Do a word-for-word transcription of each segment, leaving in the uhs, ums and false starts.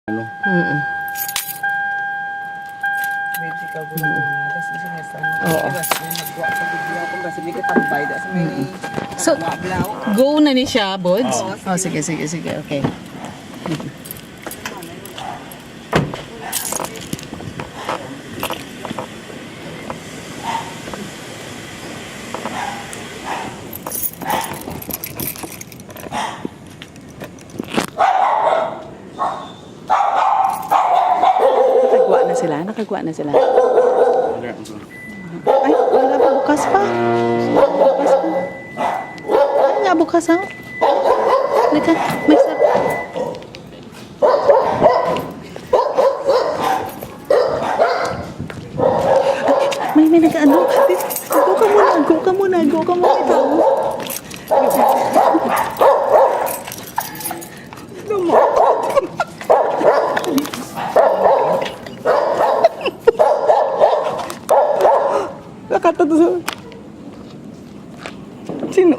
Ano? Mm-mm. Medyo ka gulo na. Tas gusto niya sa mga Oo. Mas may nagwa sa video ako, basta may katambay, tas may Mm-mm. So, nagwa-blaw. Go na ni siya, Bods? Oo. Oh, sige, sige, sige. Okay. Nakagwa na sila, nakagwa na sila. Ay, wala pa, bukas pa. Bukas pa. Ay, nga, bukas, ha? Nagka-, may sa- May, may nag-ano? Go ka muna, go ka muna, go ka muna, ikaw. Nakatato sa Sino?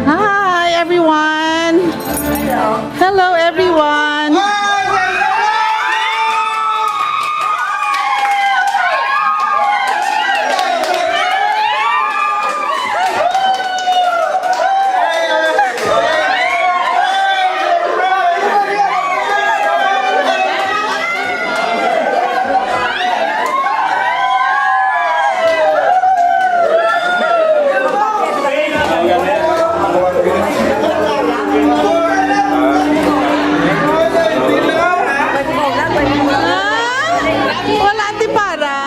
Hi, everyone. Hello, everyone. Ah, wala ti para?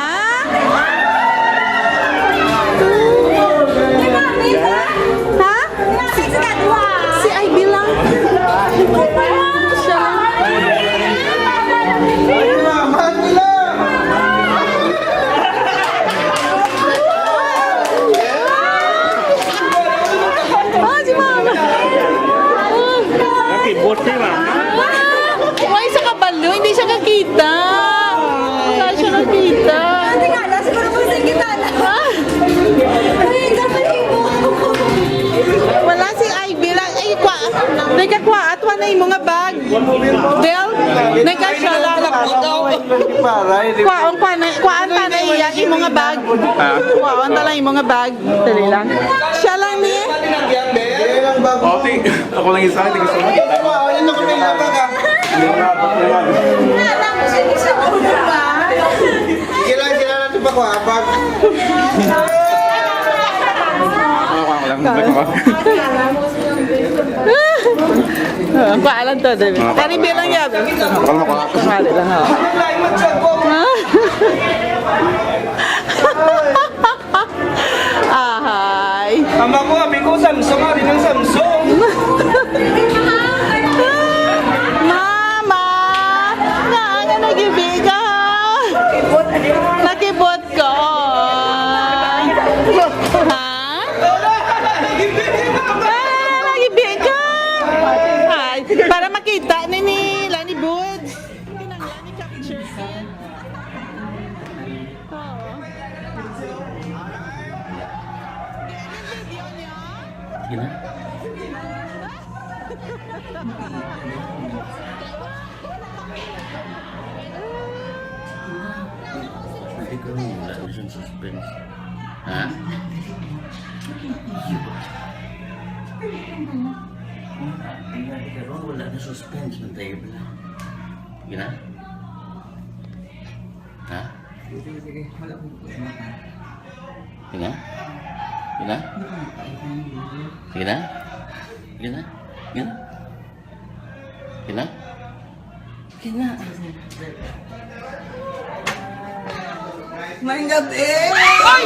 Ha? Si Ivy lang. Siya lang. Ah, si Mama. Nakibot si Mama. Why sa kabalo? Hindi siya kakita. Wala siya kakita. Tingala, siguro kung saan kita na. Ah. Ay, dapat yung Wala si Ivy lang. Ay, kwa. May kakwa. At wala imo nga bag. Del, nagkasya lang. Kwa, ang kwa na, kwa, ang tanay iya, imo nga bag. Ha? Kwa, ang tanay imo nga bag. Dali lang. Siya lang ni. Oti, ako lang isa, hindi ko sunod. Sige lang, sila lang ito pa ko, ha? Pag Ang paalan to, David. Kani bilang yab. Kali lang, ha. Ahay. Ama ko, abi ko, Samsung, ari ng Samsung. Mama! Nga, nga nagibi ka? Nakibot ko. Ha? Ah, nagibi ka? Ay, para makita ni, ni Lani Boods. Kinahanglan ni capture kit. Oo. Sige na. Hindi ko rin wala na siyang suspense. Ha? Hindi nga, di ka ron, wala na suspense. Ang tayo na. Sige na. Ha? Sige, sige, sige. Wala akong Sige na? Sige na? Sige na? Sige na? Sige na? Sige na? Sige na? May gabi! Ay!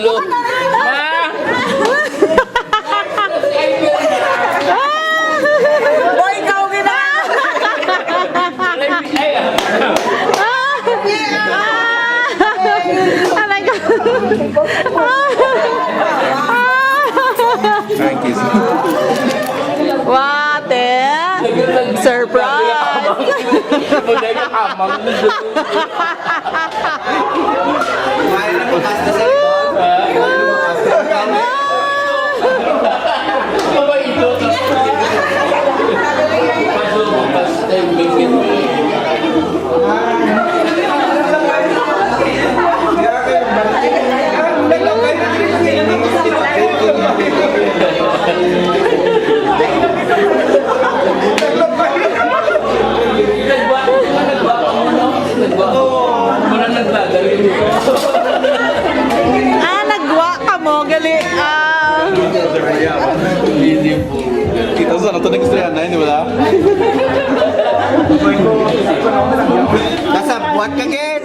Boy, ikaw gina! Aray ko. Thank you. What? Surprise! Kumain na po, basta sa likod. Ah, nagwa ka mo, gali. Ah. Kita sa nato nag-istorya na yun, wala? Kasabwat ka, gid.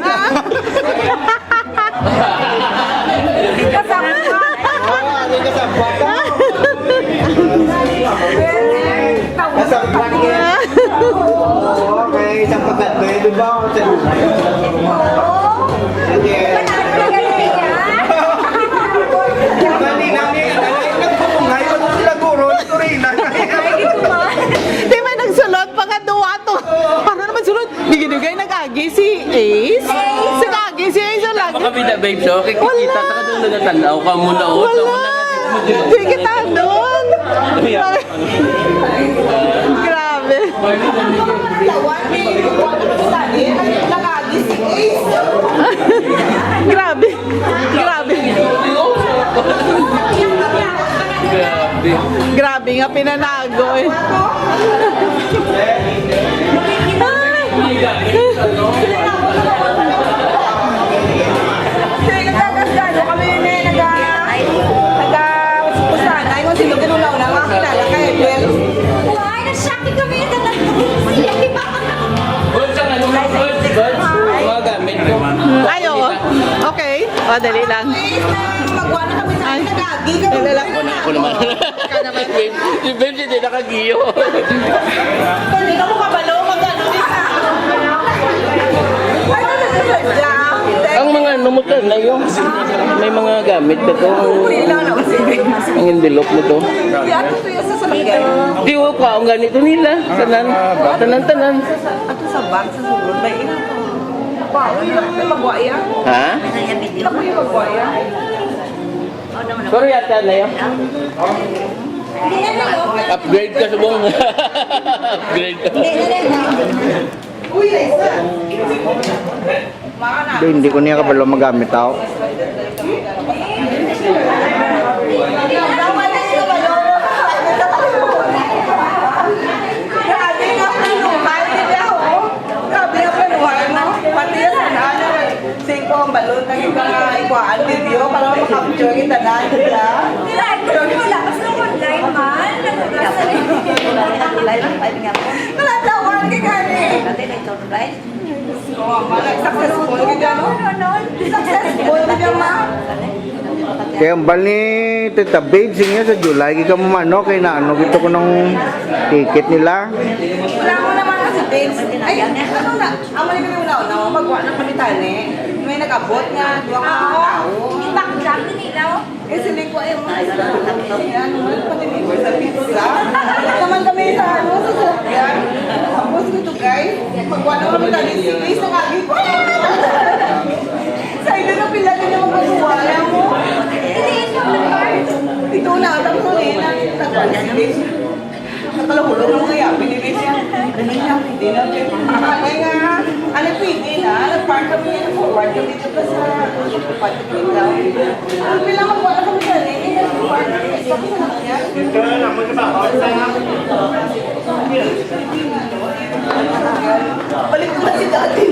Kasabwat. Oo, ano yung kasabwat ka? Kasabwat ka. Oo, okay, isang pagkat-, di ba? Okay. Dali, dali, dali. Nagpupungay, wala sila guro, istorya na. Di may nagsulod pa nga duwa to. Ano naman sulod? Digidugay nag-agi si Ace. Nag-agi si Ace, ang lagi. Baka bida, babe, so, kay Wala. Kita ka doon, nagatan-aw ka muna, oh. Wala. Sa una, Di kita doon. Grabe. Grabe. Grabe. Grabe nga pinanago eh. Kaya nagkakasgano kami na naga-, naga-, usahan. Ay, kung sino, ganun lang, wala makakilala kay Edwin. Why? Na-shock kami na. Mga gamit ko. Ay, oo. Okay. O, dali lang. Magwa na kami sa Ay. Nagagi ka. Dali lang. Ako na, ako naman. Ka naman. Si Vince, hindi nakagiyo. Hindi ka mo kabalo, mag-ano, di sa. Ano na sa sadya? Ang mga ano mo to, na yung may mga gamit ka to. Ang envelope mo to. Yan, ito yung sa salagyan. Di ko kaon ganito nila. Tanan, tanan, tanan. Ato sa bag, sa sulod, may ina. Wow, hindi lang may magwaya. Ha? Hindi lang may magwaya. Pero yata na yun. Upgrade ka, subong. Upgrade ka. Uy, isa. Di, hindi ko niya kabalo magamit tao. Grabe nga, pinuhay nila, oh. Grabe nga, pinuhay mo. Pati yan, ano, singko ang balon, naging mga ikuhaan, video, para makapicture kita na, di ba? Wala, mas nung online man. Live, live nga po. Wala, tawan, kay Kani. Ate, nag-surprise. Successful gid, ano? Successful gid, ma. Kay ang bal ni Tita Babes, inyo sa July, gid kamo man, no? Kay naano gid to ko nung ticket nila. Wala mo naman kasi, Babes. Ay, ano na? Amo ni kami una-una, magwa na kami tani. May nag-abot nga, duha ka tawo. Itak lang nila, oh. Eh, siling ko, eh, mga isa. Yan, wala pa kami sa pizza. Wala naman kami sa, ano, sa salakyan. Tapos ito, guys, magwa na kami tani, si Grace ang agi ko. Sa inyo na pila din yung magagawa, alam mo? Ito na, tapos ang ina, tapos si Grace. Nakalahulog ang mga yabi ni Grace. Hindi na, hindi na. Ano nga, ano, pwede na, nag-park kami, forward kami dito sa, sa park kami daw. Ang pila magwa na kami dyan, eh, nag-park kami sa salakyan. Balik ko na si dati.